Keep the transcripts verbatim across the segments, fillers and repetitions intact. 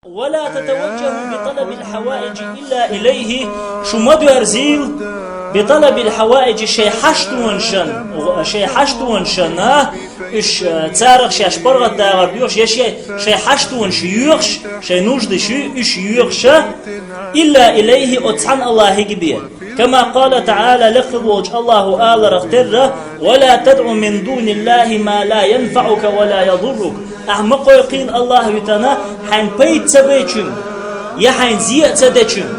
ولا تتوجهوا بطلب الحوائج إلا إليه. Шу ма доьрзийла بطلب الحوائج, шайн хьаштонашна, шайн хьаштонашна, уьш, э, царах шаьш паргӀатдахар доьхуш, я шай, шайн хьаштонаш йоьхуш, шайн нуждаш, уьш йоьхуш, إلا إليه, оцу цхьана АллахӀига бен. كما قال تعالى, лекха волчу АллахӀа аларах терра: ولا تدع من دون الله ما لا ينفعك ولا يضرك. Ахьа ма кхойкхийла АллахӀ витина, хьайна пайда ца бечуьнга, я хьайна зен а ца дечуьнга.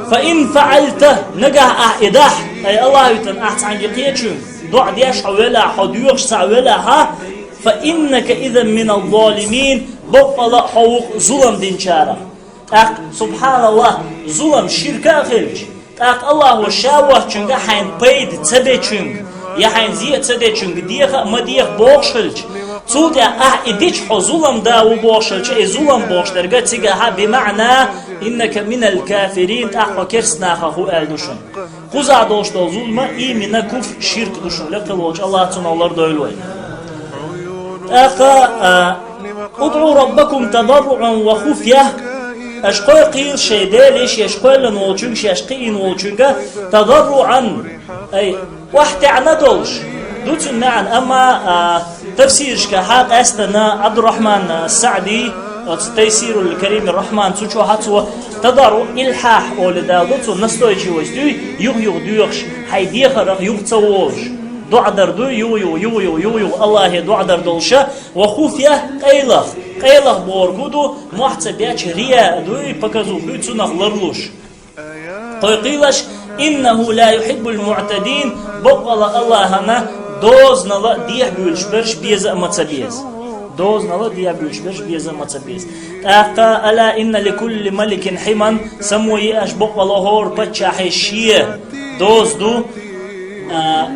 فإن فعلت, нагахь ахьа и дахь, ай АллахӀ витина, ахьа цхьаьнгге кхечуьнга доӀа деш хьо велахь, хьо доьхуш цхьаъ велахь, فإنك إذا من الظالمين, баккъала а хьо ву-кх зулам динчарах. ТӀаккха, субхьаналлахӀ, зулам ширка а хилча, тӀаккха АллахӀа ша воцчуьнга хьайна пайда ца бечуьнга, я хьайна зен а ца дечуьнга деха а ма деха бохуш хилча, цул тӀаьхьа ахьа и дича хьо зулам да ву бохуш хилча, и зулам бохуш дерг цигахьа بمعنى إنك من الكافرين, тӀаккха хьо керста нахах ву аьлла ду шуна. Кхузахь долуш долу зулам именно куфр, ширк ду шуна, лекха волчу АллахӀа цунах лардойла вай. ТӀаккха, а, ادعوا ربكم تضرعا وخفية. Аша кхойкхийла шайн Деле, шаьш кхоьллина волчуьнга, шаьш кхиийна волчуьнга, تضرعا, ай, охьатаьӀна долуш ду цуьнан маьӀна, амма, а, тафсирашкахьа къаьстина Ӏабдуррахьман СаӀди, оцу Тайсирул Карим Рахьман цу чохьа цо تضرع, илхьахь олу дала ду цо, настойчивость дуй, юха-юха доьхуш, хьайн дехарах юха ца волуш. ДоӀа дар дуй, юха-юха, юха-юха, юха-юха АллахӀе доӀа дар долуша, وخفية, къайлаха. Къайлаха бохург хӀун ду, мохь ца беча рияъ дуй, показуха дуй, цунах ларлуш. Кхойкхийла аша, إنه لا يحب المعتدين, баккъала АллахӀана дозанала дехьабуьйлуш берш беза а ма ца беза. Дозанала дехьабуьйлуш берш беза а ма ца беза. ТӀаккха, ألا إن لكل ملك حمى, само йи аша, баккъала хӀора паччахье шен доза ду. А,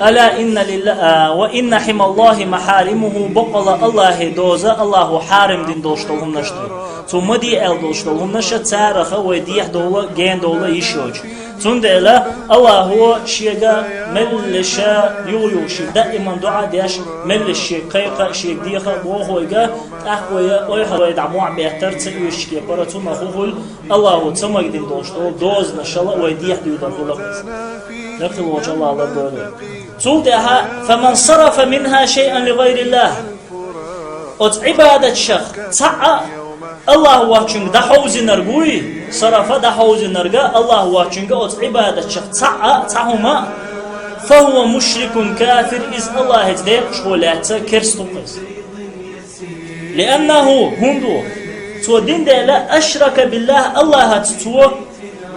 ألا إن لله, а, وإن حمى الله محارمه, баккъала АллахӀе доза, АллахӀа хьарам дина долуш долу хӀуманаш ду. Цо ма де аьлла долуш долу хӀуманаш, цараха вай дехьадовла, генадовла йиш йоцуш. Цундела АллахӀа шега меллаша юха-юха шега даиман доӀа деш, меллаша шега кхайкха а, шега деха а боху вайга, тӀаккха вай ойхьа вай дӀа мохь беттар ца оьшучу кепара, цунах хӀун хуьлу, АллахӀа ца магадина долуш долу дозанашала вай дехьадуьйлур хуьлу-кх иза. Лекха волчу АллахӀа лардойла. Цул тӀаьхьа, فمن صرف منها شيئا لغير الله. Оцу Ӏибадаташах цхьаъ а АллахӀ воцчуьнга дӀахьовзинарг вуй, сарафа дӀахьовзинарг а АллахӀ воцчуьнга оцу Ӏибадаташах цхьаъ а, цхьа хӀума а, فهو مشرك كافر, иза АллахӀаца декъашхо лаьцна керста ву-кх иза. لأنه, хӀунда ву, цо дина дела, أشرك بالله, АллахӀаца цо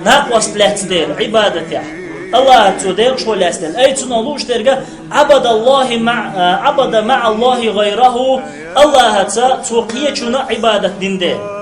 накъост лаьцна дела, Ӏибадатехь. АллахӀаца цо декъашхо лаьцна дела. Ай, цунах лууш дерг а, عبد الله مع, а, عبد مع الله غيره, АллахӀаца цо кхечунна Ӏибадат дина дела.